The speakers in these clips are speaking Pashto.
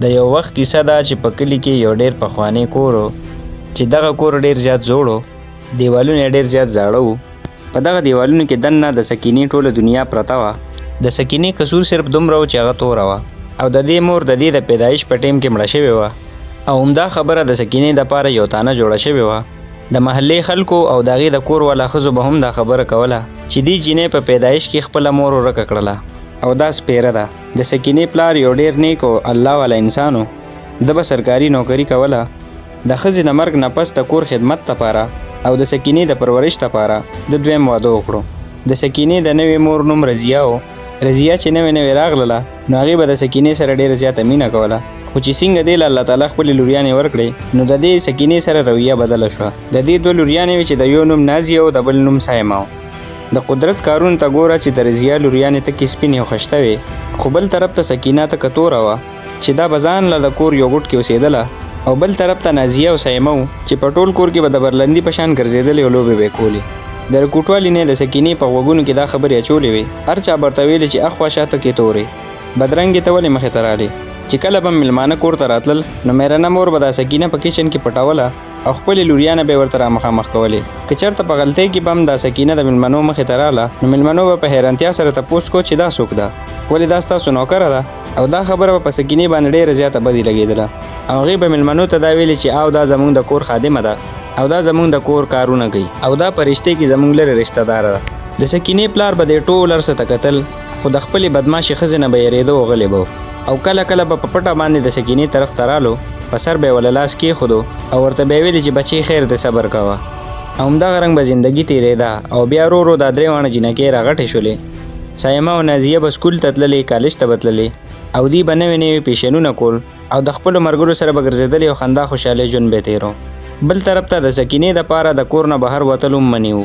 د یو وخت کیسه ده چې په کلي کې یو ډیر پخوانی کور و، چې دغه کور ډیر زیات زوړ و، دیوالونه یې ډیر زیات زاړه وو. په دغه دیوالونو کې دننه د سکینې ټوله دنیا پرته وه. د سکینې قصور صرف دومره و چې هغه توره وه او د دې مور د دې د پیدایش په ټیم کې مړه شوې وه، او همدا خبره د سکینې دپاره یو تانه جوړه شوې وه. د محلې خلکو او د هغې د کور والا ښځو به هم دا خبره کوله چې دې جینۍ په پیدایش کې خپله مور ورکه کړله او دا سپیره ده. د سکینې پلار یو ډیر نیک او الله والا انسان و. ده به سرکاري نوکري کوله. د ښځې د مرګ نه پس د کور خدمت لپاره او د سکینې د پرورش لپاره ده دویم واده وکړو. د سکینې د نوې مور نوم رضیه و. رضیه چې نوې نوې راغلله نو هغې به د سکینې سره ډیره زیاته مینه کوله، خو چې څنګه دې له الله تعالی خپلې لوریانې ورکړې نو د دې سکینې سره رویه بدله شوه. د دې دوه لوریانې وې چې د یو نوم نازیه او د بل نوم صایمه و. د قدرت کارونو ته ګوره چې د رضیه لوریانې تکې سپینې او خشته وې، خو بل طرف ته سکینه تکه توره وه چې دا به ځان له د کور یو ګوټ کې اوسېدله، او بل طرف ته نازیه او صایمه وو چې په ټول کور کې به د برلندي په شان ګرځېدلې او لوبې به یې کولې. د رکوټوالي نه یې د سکینې په غوږونو کې دا خبرې اچولې وې. هر چا به ورته ویلې چې اخوا شه تکې تورې بدرنګې ته ولې مخې ته رالې. چې کله به مېلمانه کور ته راتلل نو مېرنه مور به دا سکینه په کچن کې پټوله او خپلې لوریانې به یې ورته رامخامخ کولې. که چېرته په غلطۍ کې به هم دا سکینه د مېلمنو مخې ته راله نو مېلمنو به په حیرانتیا سره تپوس کو چې دا څوک ده، ولې دا ستاسو نوکره ده؟ او دا خبره به په سکینې باندې ډېره زیاته بدې لګېدله او هغې به مېلمنو ته دا ویلې چې آو دا زمونږ د کور خادمه ده او دا زمونږ د کور کارونه کوي او دا په رشتې کې زمونږ لرې رشته داره ده. د سکینې پلار به دې ټول هر څه ته کتل خو د خپلې بدماشې ښځې نه به یېرېده او غلی به و، او کله کله به په پټه باندې د سکینې طرف ته رالو، په سر به یې وله لاس کېښودو او ورته به یې ویلې چې بچې خیر دی صبر کوه. او همدغه رنګ به زندګي تېرېده او بیا ورو ورو دا درې واڼه جینکۍ راغټې شولې. صایمه او نازیه به سکول ته تللې، کالج ته به تللې او دوی به نوې نوې پیشنونه کول او د خپلو ملګرو سره به ګرځېدلې او خندا خوشحالۍ ژوند به یې تېرو. بل طرف ته د سکینې دپاره د کور نه بهر وتل هم منع وو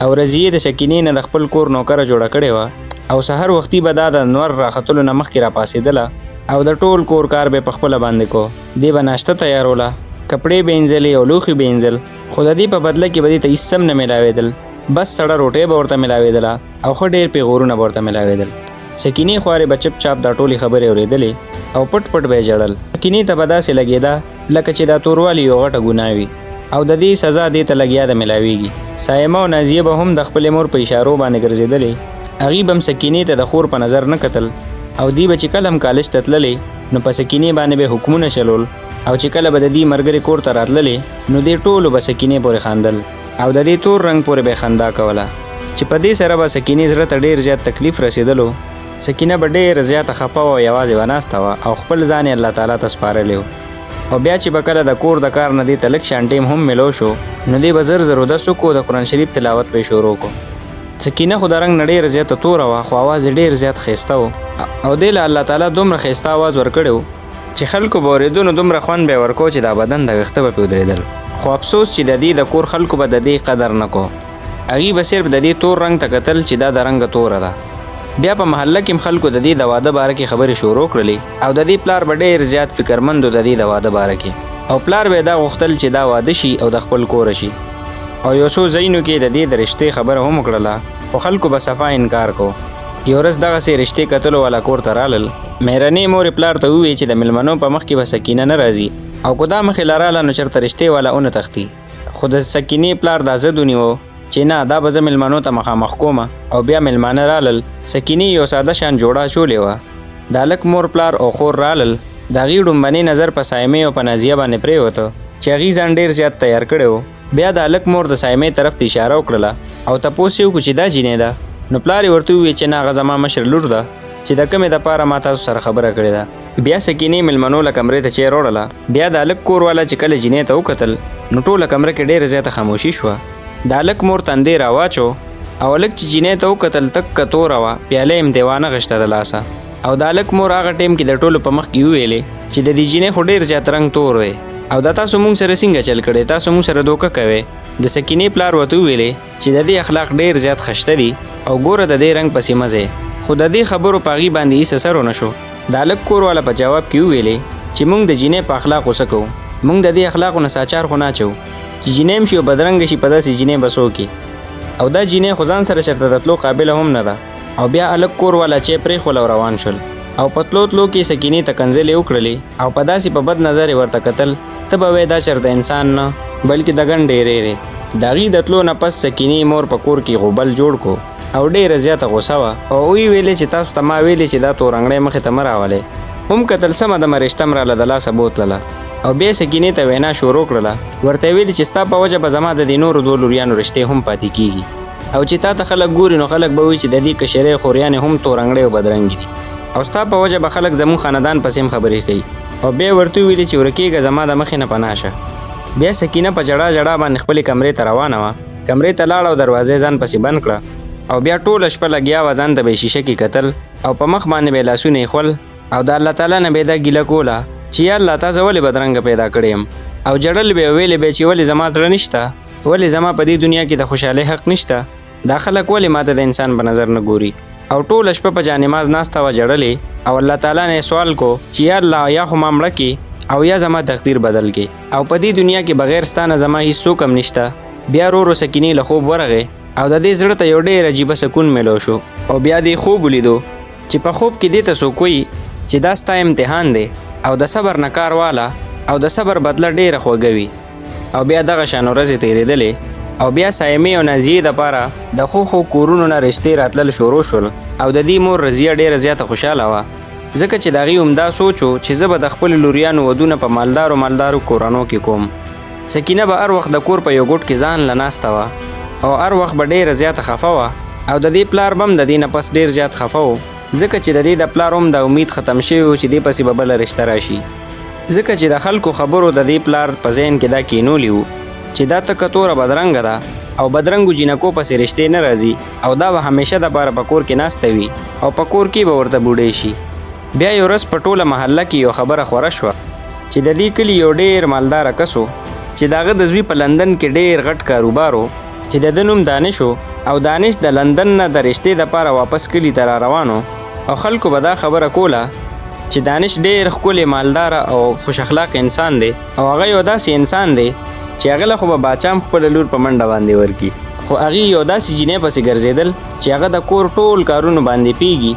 او رضیې د سکینې نه د خپل کور نوکره جوړه کړې وه او سحر وختي به دا د نور راختلو نه مخکې راپاڅېدله او د ټول کور کار به یې په خپله باندې کو. دې به ناشته تیاروله، کپړې به اینځلې او لوښي به اینځل، خو د دې په بدله کې به دې ته هیڅ هم نه میلاوېدل، بس سړه روټۍ به ورته میلاوېدله او ښه ډېر پیغورونه به ورته میلاوېدل. سکینې خوارې به چپ چاپ دا ټولې خبرې اورېدلې او پټ پټ به یې ژړل. سکینې ته به داسې لګېده لکه چې دا توروالي یو غټه ګناه وي او د دې سزا دې ته لګیا ده میلاویږي. صایمه او نازیه به هم د خپلې مور په اشارو باندې ګرځېدلې. هغوی به هم سکینې ته د خور په نظر نه کتل او دوی به چې کله هم کالج ته تللې نو په سکینې باندې به حکمونه چلول او چې کله به د دوی ملګرې کور ته راتللې نو دې ټولو به سکینې پورې خاندل او د دې تور رنګ پورې به خندا کوله چې په دې سره به سکینې زړه ته ډېر زیات تکلیف رسېدلو. سکینه به ډېره زیاته خپه وه او یوازې به ناسته وه او خپل ځان یې الله تعالی ته سپارلی و. او بیا چې به کله د کور د کار نه دې ته لږ شان ټیم هم ملو شو نو دې به زر زر اودس وکړو او د قرآن شریف تلاوت به یې شروع کړو. سکینه خو د رنګ نه ډېره زیاته توره وه خو اواز یې ډېر زیات ښایسته و او دې له الله تعالی دومره ښایسته اواز ورکړی و چې خلکو به اورېدو نو دومره خوند به یې ورکو چې دا بدن د ویښته به پرې ودرېدل. خو افسوس چې د دې د کور خلکو به د دې قدر نه کو، هغوی به صرف د دې تور رنګ ته کتل چې دا د رنګه توره ده. بیا په محله کې هم خلکو د دې د واده باره کې خبرې شروع کړلې او د دې پلار به ډېر زیات فکرمند و د دې د واده باره کې او پلار به یې دا غوښتل چې دا واده شي او د خپل کوره شي او یو څو ځایونو کې د دې د رشتې خبره هم وکړله خو خلکو به صفا انکار کو. یو ورځ دغسې رشتې کتلو والا کور ته رالل. مهرنې مور یې پلار ته وویل چې د مېلمنو په مخ کې به سکینه نه راځي او که دا مخې له راله نو چېرته رشتې والا ونه تښتي. خو د سکینې پلار دا ضد ونیو چې نه دا به زه مېلمنو ته مخامخ کوم او بیا مېلمانه رالل. سکینې یو ساده شان جوړه اچولې وه. د هلک مور پلار او خور رالل. د هغوی ړومبنی نظر په صایمې او په نازیه باندې پرېوته چې هغوی ځان ډېر زیات تیار کړی و. بیا د هلک مور د صایمې طرف ته اشاره وکړله او تپوس یې وکړو چې دا جینۍ ده؟ نو پلار یې ورته وویل چې نه هغه زما مشره لور ده چې د کومې دپاره ما تاسو سره خبره کړې ده. بیا سکینې مېلمنو له کمرې ته چای روړله. بیا د هلک کور والا چې کله جینۍ ته وکتل نو ټوله کمره کې ډېره زیاته خاموشي شوه. د هلک مور تندې راواچو او هلک چې جینۍ ته وکتل تکه توره وه، پیاله یې هم ترې وانه غشته د لاسه. او د هلک مور هغه ټیم کې د ټولو په مخ کې وویلې چې د دې جینۍ خو ډېر زیات رنګ تور دی او دا تاسو مونږ سره څنګه چل کړی، تاسو مونږ سره دوکه کوئ. د سکینې پلار ورته وویلې چې د دې اخلاق ډېر زیات خشته دي او ګوره د دې رنګ پسې مه ځئ. خو د دې خبرو په هغوی باندې هیڅ اثر ونه شو. د هلک کور والا په جواب کې وویلې چې مونږ د جینۍ په اخلاقو څه کوو، مونږ د دې اخلاقو نه څه اچار خو نه اچوو چې جینۍ هم شي او بدرنګه شي په داسې جینۍ به څوک یې او دا جینۍ خو ځان سره چېرته د تلو قابله هم نه ده. او بیا هلک کور والا چای پرېښول او روان شول. او په تلو تلو کې سکینې ته کنځلې وکړلې او په داسې په بد نظر یې ورته کتل، ته به وایې دا چرته انسان نه بلکې د ګن ډیری دی. د هغې د تلو نه پس سکینې مور په کور کې غوبل جوړ کو او ډیره زیاته غوسه وه او ویې ویلې چې تاسو ته ما ویلې چې دا تور انګړی مخې ته مه راولئ. هم کتل سمه دمه رشته هم راله د لاسه بوتلله او بیا یې سکینې ته وینا شروع کړله، ورته یې ویلې چې ستا په وجه به زما د دې نورو دوو لوریانو رشتې هم پاتې کیږي او چې تا ته خلک ګوري نو خلک به وایي چې د دې کشرې خوریانې هم تور انګړی او بدرنګې دي او ستا په وجه به خلک زموږ خاندان پسې هم خبرې کوي او بیا یې ورته وویلې چې ورکیږه زما د مخې نه پناه شه. بیا سکینه په ژړا ژړا باندې خپلې کمرې ته روانه وه، کمرې ته لاړه او دروازه یې ځان پسې بند کړه او بیا ټوله شپه لګیا وه، ځان ته به یې شیشه کې کتل او په مخ باندې به یې لاسونه ایښول او د الله تعالی نه به یې دا ګیله کوله چې یا الله تا زه ولې بدرنګه پیدا کړی یم او ژړل به یې او ویلې به یې چې ولې زما زړه نشته، ولې زما په دې دنیا کې د خوشحالۍ حق نشته، دا خلک ولې ماته د انسان په نظر نه ګوري او ټوله شپه په جانماز ناسته وه ژړلې او الله تعالی نه یې سوال کو چې یا الله یا خو ما مړه کې او یا زما تقدیر بدل کې او په دې دنیا کې بغیر ستا نه زما هیڅ څوک هم نشته. بیا رو رو سکینې له خوب ورغی او د دې زړه ته یو ډېر عجیبه سکون میلو شو او بیا دې خوب ولیدو چې په خوب کې دې ته څوک وایي چې دا ستا امتحان دی او د صبر نه کار واله او د صبر بدله ډېره خوږه وي. او بیا دغه شان ورځې تېرېدلې او بیا صایمې او نازیې دپاره د ښو ښو کورونو نه رشتې راتلل شروع شول او د دې مور رضیه ډېره زیاته خوشحاله وه ځکه چې د هغې همدا سوچ و چې زه به د خپلو لوریانو ودونه په مالدارو مالدارو کورنو کې کوم. سکینه به هر وخت د کور په یو ګوټ کې ځان له ناسته وه او هر وخت به ډېره زیاته خفه وه او د دې پلار به هم د دې نه پس ډېر زیات خفه و ځکه چې د دې د پلار هم دا امید ختم شوی و چې دې پسې به بله رشته راشي ځکه چې د خلکو خبرو د دې پلار په ذهن کې دا کینولي وو چې دا تکه توره بدرنګه ده او بدرنګو جینکو پسې رشتې نه راځي او دا به همیشه دپاره په کور کې ناسته وي او په کور کې به ورته بوډۍ شي. بیا یو ورځ په ټوله محله کې یوه خبره خوره شوه چې د دې کلي یو ډېر مالداره کس و چې د هغه د زوی په لندن کې ډېر غټ کاروبار و چې د ده نوم دانش و او دانش د لندن نه د رشتې دپاره واپس کلي ته را روان و او خلکو به دا خبره کوله چې دانش ډېر ښکلی، مالداره او خوش اخلاق انسان دی او هغه یو داسې انسان دی چې هغه له خو به باچا هم خپله لور په منډه باندې ورکړي خو هغې یو داسې جینۍ پسې ګرځېدل چې هغه د کور ټول کارونو باندې پیږي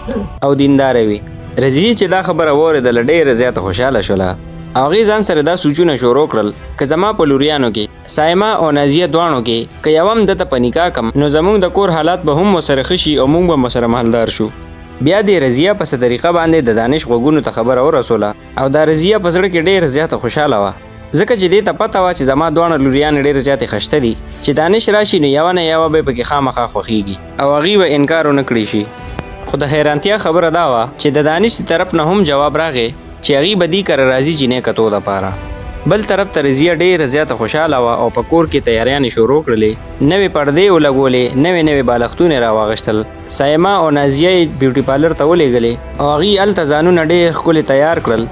او دینداره وي. رضیې چې دا خبره واورېدله ډېره زیاته خوشحاله شوله او هغې ځان سره دا سوچونه شروع کړل که زما په لوریانو کې صایمه او نازیه دواړو کې که یوه هم ده ته په نکاح کم نو زمونږ د کور حالات به هم ورسره ښه شي او مونږ به هم ورسره مالدار شو. بیا دې رضیه په څه طریقه باندې د دانش غوږونو ته خبره ورسوله او دا رضیه په زړه کې ډېره زیاته خوشحاله وه ځکه چې دې ته پته وه چې زما دواړه لوریانې ډېرې زیاتې خشته دي چې دانش راشي نو یوه نه یوه به یې پکې خامخا خوښېږي او هغوی به انکار ونه کړی شي. خو د حیرانتیا خبره دا وه چې د دانش د طرف نه هم جواب راغی چې هغوی به دې کره راځي جینۍ کتو دپاره. بل طرف ته رضیه ډېره زیاته خوشحاله وه او په کور کې تیاریانې شروع کړلې، نوې پردې یې ولګولې، نوې نوې بالښتونه یې راواخیستل، صایمه او نازیه یې بیوټي پارلر ته ولېږلې او هغوی هلته ځانونه ډېر ښکلي تیار کړل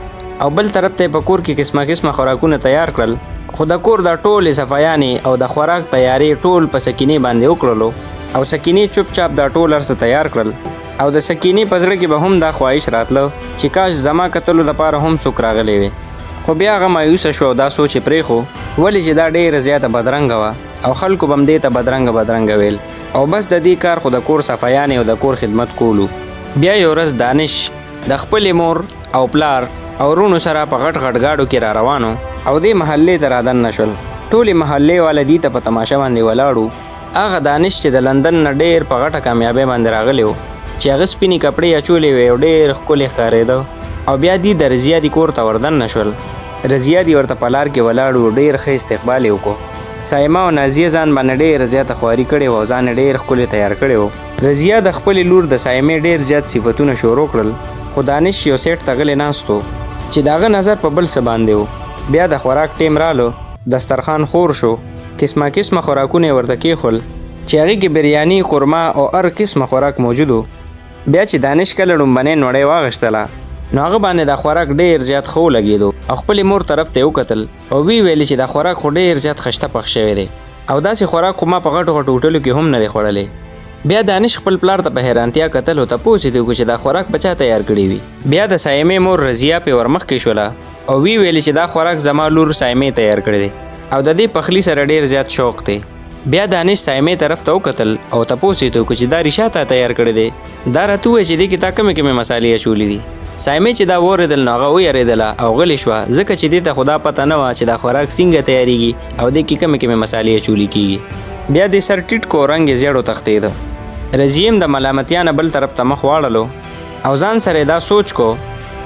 او بل طرف ته یې په کور کې قسمه قسمه خوراکونه تیار کړل خو د کور دا ټولې صفایانې او د خوراک تیارې ټول په سکینې باندې وکړلو او سکینې چوپ چاپ دا ټول هر څه تیار کړل او د سکینې په زړه کې به هم دا خواهش راتله چې کاش زما کتلو دپاره هم څوک راغلی وی خو بیا هغه مایوسه شوه او دا سوچ یې پرېښو ولې چې دا ډېره زیاته بدرنګه وه او خلکو به هم دې ته بدرنګه بدرنګه ویل او بس د دې کار خو د کور صفایانې او د کور خدمت کولو. بیا یو ورځ دانش د خپلې مور او پلار او وروڼو سره په غټ غټ ګاډو کې را روان و او دې محلې ته را دننه شول. ټولې محلې واله دي ته په تماشه باندې ولاړ وو. هغه دانش چې د لندن نه ډېر په غټه کامیابۍ باندې راغلی و چې هغه سپینې کپړې اچولې وې او ډېر ښکلی ښکارېده او بیا دي د رضیه دي کور ته وردننه شول. رضیه دي ورته په لار کې ولاړ وو، ډېر ښه استقبال یې وکړو. صایمه او نازیه ځان باندې ډېره زیاته خواري کړې وه او ځان یې ډېر ښکلی تیار کړی و. رضیه د خپلې لور د صایمې ډېر زیات صفتونه شروع کړل، خو دانش یو سیټ ته غلی ناست و چې د هغه نظر په بل څه باندې و. بیا د خوراک ټیم رالو، دسترخوان خور شو، قسمه قسمه خوراکونه یې ورته کېښول چې هغې کې بریاني، قورمه او هر قسمه خوراک موجود و. بیا چې دانش کله ړومبنۍ نوړۍ واغشتله نو هغه باندې دا خوراک ډېر زیات ښه ولګېدو او خپلې مور طرف ته یې وکتل او ویې ویل چې دا خوراک خو ډېر زیات خشته پخ شوی دی او داسې خوراک خو ما په غټو غټو هوټلو کې هم نه دی خوړلی. بیا دانش خپل پلار ته په حیرانتیا کتل او تپوس یې ترې وکړو چې دا خوراک به چا تیار کړی وي؟ بیا د صایمې مور رضیه پرې ورمخکې شوله او ویې ویل چې دا خوراک زما لور صایمې تیار کړی دی او د دې پخلي سره ډېر زیات شوق دی. بیا دانش صایمې طرف ته وکتل او تپوس یې ته وکړو چې دا ریشا تا تیار کړی دی، دا راته ووایه چې دې کې تا کومې کومې مسالې اچولې دي. صایمې چې دا واورېدل نو هغه ویرېدله او غلې شوه، ځکه چې دې ته خو دا پته نه وه چې دا خوراک څنګه تیارېږي او دې کې کومې کومې مسالې اچولې کېږي. بیا دې سر ټیټ کو، رنګ یې زیړ وتښتېده. رضیې هم د ملامتیا نه بل طرف ته مخ واړلو او ځان سره یې دا سوچ کو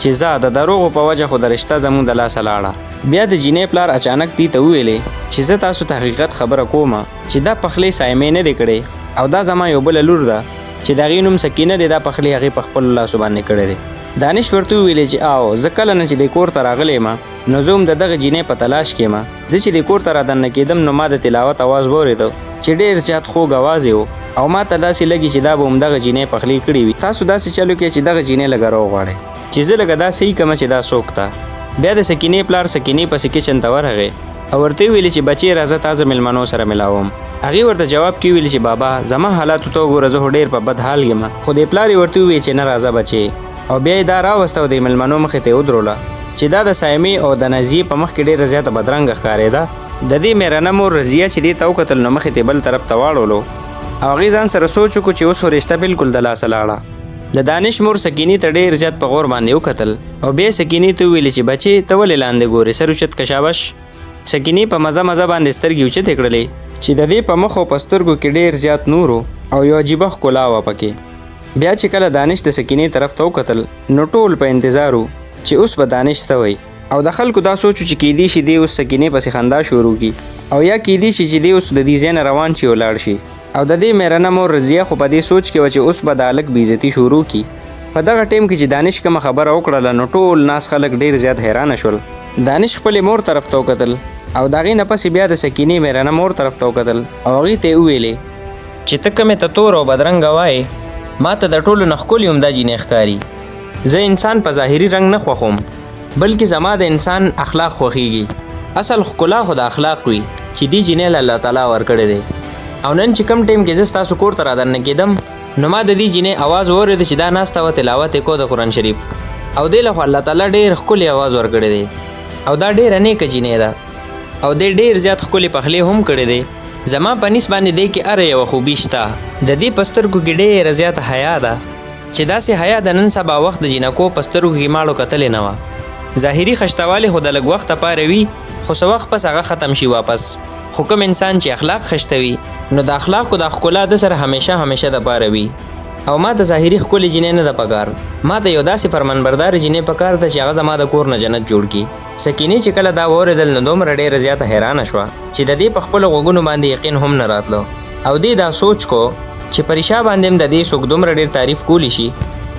چې ځه د دروغو په وجه خو د رشته زموږ د لاسه لاړه. بیا د جینۍ پلار اچانک دې ته وویلې چې زه تاسو ته حقیقت خبره کوم چې دا پخلی صایمې نه دی کړی او دا زما یو بله لور ده چې د هغې نوم سکینه دی، دا پخلی هغې په خپلو لاسو باندې کړی دی. دانش ورته وویلې چې آو زه کله نه چې دې کور ته راغلی یم نو زه هم د دغې جینۍ په تلاش کې یم. زه چې دې کور ته رادننه کېدم نو ما د تلاوت اواز واورېده چې ډېر زیات خوږ اواز یې و او ما ته داسې لګي چې دا به همدغه جینۍ پخلی کړې وي. تاسو داسې چل وکړئ چې دغه جینۍ لږه راوغواړئ چې زه لږه دا صحیح کړم چې دا څوک ده. بیا د سکینې پلار سکینې پسې کچن ته ورغی او ورته یې وویل چې بچې راځه تا زه مېلمنو سره ملاوم. هغې ورته جواب کې وویل چې بابا زما حالاتو ته وګوره، زه خو ډېر په بد حال یم. خو دې پلار یې ورته وویل چې نه راځه بچې، او بیا یې دا راوسته او د مېلمنو مخې ته یې ودروله چې دا د صایمې او د نازیې په مخ کې ډېره زیاته بدرنګه ښکارېده. د دې مېرنه مور رضیه چې دې ته وکتل نو مخې ته یې بل طرف ته واړولو او هغې ځان سره سوچ وکړو چې اوس خو رشته بلکل د لاسه لاړه. د دانش مور سکینې ته ډېر زیات په غور باندې وکتل او بیا یې سکینې ته وویل چې بچې ته ولې لاندې ګورې، سر اوچت که شابش. سکینې په مزه مزه باندې سترګې اوچتې کړلې چې د دې په مخ او په سترګو کې ډېر زیات نور و او یو عجیبه ښکلا وه پکې. بیا چې کله دانش د سکینې طرف ته وکتل نو ټول په انتظار وو چې اوس به دانش څه وایي او د خلکو دا سوچ و چې کیدی شي دی اوس سکینې پسې خندا شروع کړي او یا کیدی شي چې دی اوس د دې ځای نه روان شي او لاړ شي. او د دې مېرنه مور رضیه خو په دې سوچ کې وه چې اوس به د هلک بې عزتي شروع کړي. په دغه ټیم کې چې دانش کومه خبره وکړله نو ټول ناست خلک ډېر زیات حیرانه شول. دانش خپلې مور طرف ته وکتل او د هغې نه پس یې بیا د سکینې مېرنه مور طرف ته وکتل او هغې ته یې وویلې چې ته کومې ته توره او بدرنګه وایې، ما ته د ټولو نه ښکلې همدا جینۍ ښکاري. زه انسان په ظاهري رنګ نه خوښوم، بلکې زما د انسان اخلاق خوښیږي. اصل ښکلا خو د اخلاق وي چې دې جینۍ له الله تعالی ورکړی دی. او نن چې کوم ټیم کې زه ستاسو کور ته رادننه کېدم نو ما د دې جینۍ اواز واورېده چې دا ناسته وه تلاوت یې کو د قرآن شریف، او دې له خو الله تعالی ډېر ښکلی اواز ورکړی دی او دا ډېره نیکه جینۍ ده او دې ډېر زیات ښکلې پخلی هم کړی دی. زما په نیس باندې دې کې هره یوه خوبي شته. د دې په سترګو کې ډېره زیاته حیا ده چې داسې حیا د نن سبا وخت د جینکو په سترګو کې ماړو کتلې نه وه. ظاهري خشتوالی خو د لږ وخت لپاره وي خو څه وخت پس هغه ختم شي واپس. خو کوم انسان چې اخلاق خشته وي نو د اخلاقو دا ښکلا ده سره همیشه همیشه د پاره وي. او ما ته ظاهري ښکلې جینۍ نه ده پکار، ما ته یو داسې فرمانبردارې جینۍ پکار ده چې هغه زما د کور نه جنت جوړ کړي. سکینې چې کله دا واورېدل نو دومره ډېره زیاته حیرانه شوه چې د دې په خپلو غوږونو باندې یقین هم نه راتلو او دې دا سوچ کو چې په ریشا باندې هم د دې څوک دومره ډېر تعریف کولی شي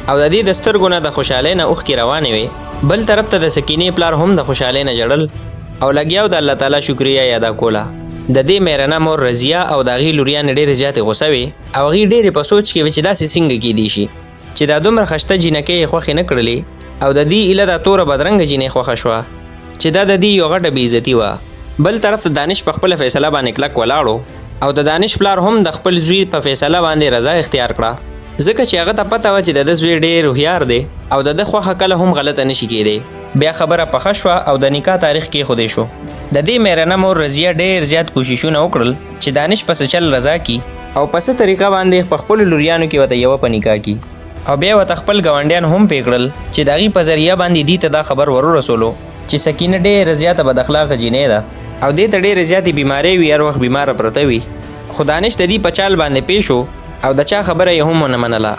او د دې د سترګو نه د خوشحالۍ نه اوښکې روانې وې. بل طرف ته د سکینې پلار هم د خوشحالۍ نه ژړل او لګیا و د الله تعالی شکریه یې ادا کوله. د دې مېرنه مور رضیه او د هغې لوریانې ډېرې زیاتې غوسه وې او هغې ډېرې په سوچ کې وې چې داسې څنګه کېدی شي چې دا دومره خشته جینکۍ یې خوښې نه کړلې او د دې ایله دا توره بدرنګه جینۍ خوښه شوه چې دا د دې یوه غټه بې عزتي وه. بل طرف ته دانش په خپله فیصله باندې کلک ولاړ و او د دانش پلار هم د خپل زوی په فیصله باندې رضا اختیار کړه، ځکه چې هغه ته پته وه چې د ده زوی ډېر هوښیار دی او د ده خوښه کله هم غلطه نه شي کېدی. بیا خبره پخه شوه او د نکاح تاریخ کېښودی شو. د دې مېرنه مور رضیه ډېر زیات کوششونه وکړل چې دانش په څه چل رضا کړي او په څه طریقه باندې په خپلو لوریانو کې ورته یوه په نکاح کړي او بیا ورته خپل ګاونډیان هم پې کړل چې د هغې په ذریعه باندې دوی ته دا خبر ورورسولو چې سکینه ډېره زیاته بد اخلاقه جینۍ ده او دې ته ډېرې زیاتې بیمارۍ وي، هر وخت بیماره پرته وي. خو دانش د دې په چال باندې پې شو او د چا خبره یې هم ونه منله.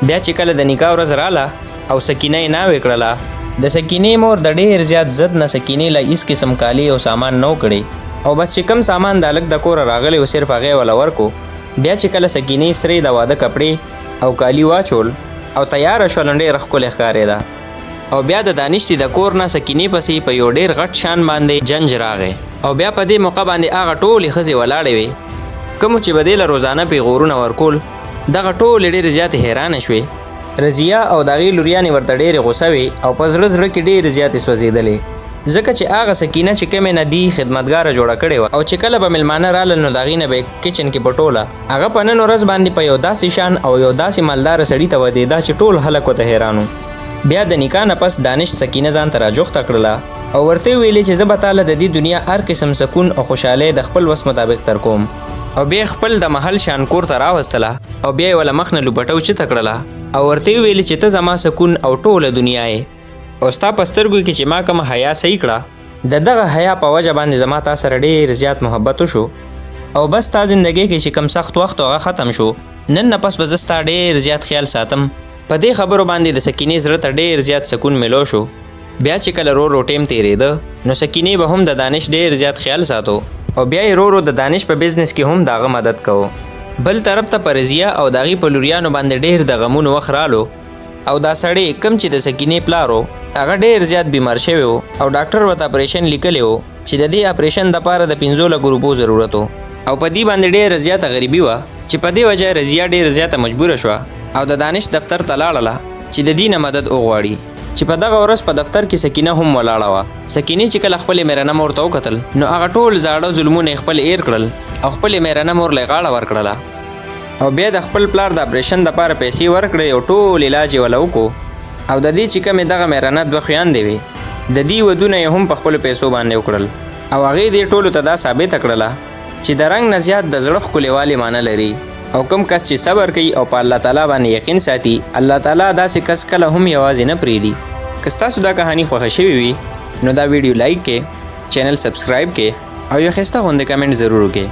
بیا چې کله د نکاح ورځ راله او سکینه یې ناوې کړله، د سکینې مور د ډېر زیات ضد نه سکینې له هیڅ قسم کالي او سامان نه و کړی او بس چې کوم سامان د هلک د کوره راغلی و صرف هغه یې وله ورکو. بیا چې کله سکینې سرې د واده کپړې او کالي واچول او تیاره شوه نو ډېره ښکلې ښکارېده. او بیا د دانش د کور نه سکینې پسې په یو ډېر غټ شان باندې جنج راغی او بیا په دې موقع باندې هغه ټولې ښځې ولاړې وې کومو چې به دې له روزانه پیغورونه ورکول، دغه ټولې ډېرې زیاتې حیرانې شوې. رضیه او د هغې لوریانې ورته ډېرې غوسه وې او په زړه زړه کې ډېرې زیاتې سوځېدلې، ځکه چې هغه سکینه چې کومې نه دي خدمتګاره جوړه کړې وه او چې کله به مېلمانه رالل نو د هغې نه به یې کچن کې پټوله، هغه په نن ورځ باندې په یو داسې شان او یو داسې مالداره سړي ته ودېده چې ټول خلک ورته حیران وو. بیا د نکاح نه پس دانش سکینه ځان ته راجوخته کړله او ورته یې وویلې چې زه به تاله د دې دنیا هر قسم سکون او خوشحالۍ د خپل وس مطابق درکوم. او بیا خپل د محل شان کور ته راوستله او بیا یې وله مخ نه لوپټه اوچته کړله او ورته یې وویل چې ته زما سکون او ټوله دنیا یې او ستا په سترګو کې چې ما کومه حیا صحیح کړه، د دغه حیا په وجه باندې زما تا سره ډیر زیات محبت وشو او بس ستا زندګۍ کې چې کوم سخت وخت و هغه ختم شو، نن نه پس به زه ستا ډیر زیات خیال ساتم. په دې خبرو باندې د سکینې زړه ته ډیر زیات سکون ملو شو. بیا چې کله رو رو ټیم تیریده نو سکینې به هم د دانش ډیر زیات خیال ساتو او بیا یې رو رو د دانش په بزنس کې هم د هغه مدد کوو. بل طرف ته په رضیه او د هغې په لوریانو باندې ډیر د غمونو وخت رالو او دا سړی کوم چې د سکینې پلار و هغه ډیر زیات بیمار شوی و او ډاکټر ورته اپریشن لیکلی و چې د دې اپریشن دپاره د 5 لکو روپو ضرورت و او په دې باندې ډیره زیاته غریبي وه چې په دې وجه رضیه ډیره زیاته مجبوره شوه او د دانش دفتر ته لاړله چې د دې نه مدد وغواړي. چې په دغه ورځ په دفتر کې سکینه هم ولاړه وه. سکینې چې کله خپلې میرنه مور ته وکتل نو هغه ټول زاړه ظلمونه یې خپل ایر کړل او خپلې میرنه مور له یې غاړه ورکړله او بیا د خپل پلار د اپریشن دپاره پیسې ورکړې او ټول علاج یې وله وکړو. او د دې چې کومې دغه میرنه دوه خویندې وې د دې ودونه یې هم په خپلو پیسو باندې وکړل او هغې دې ټولو ته دا ثابته کړله چې د رنګ نه زیات د زړه ښکلېوالی معنی لري او کوم کس چې صبر کوي او په الله تعالی باندې یقین ساتي الله تعالی داسې کس کله هم یوازې نه پرېږدي. که ستاسو دا کهانی خوښه شوې وي نو دا ویډیو لایک کړئ، چینل سبسکرایب کړئ او یو ښایسته غوندې کمنټ ضرور وکړئ.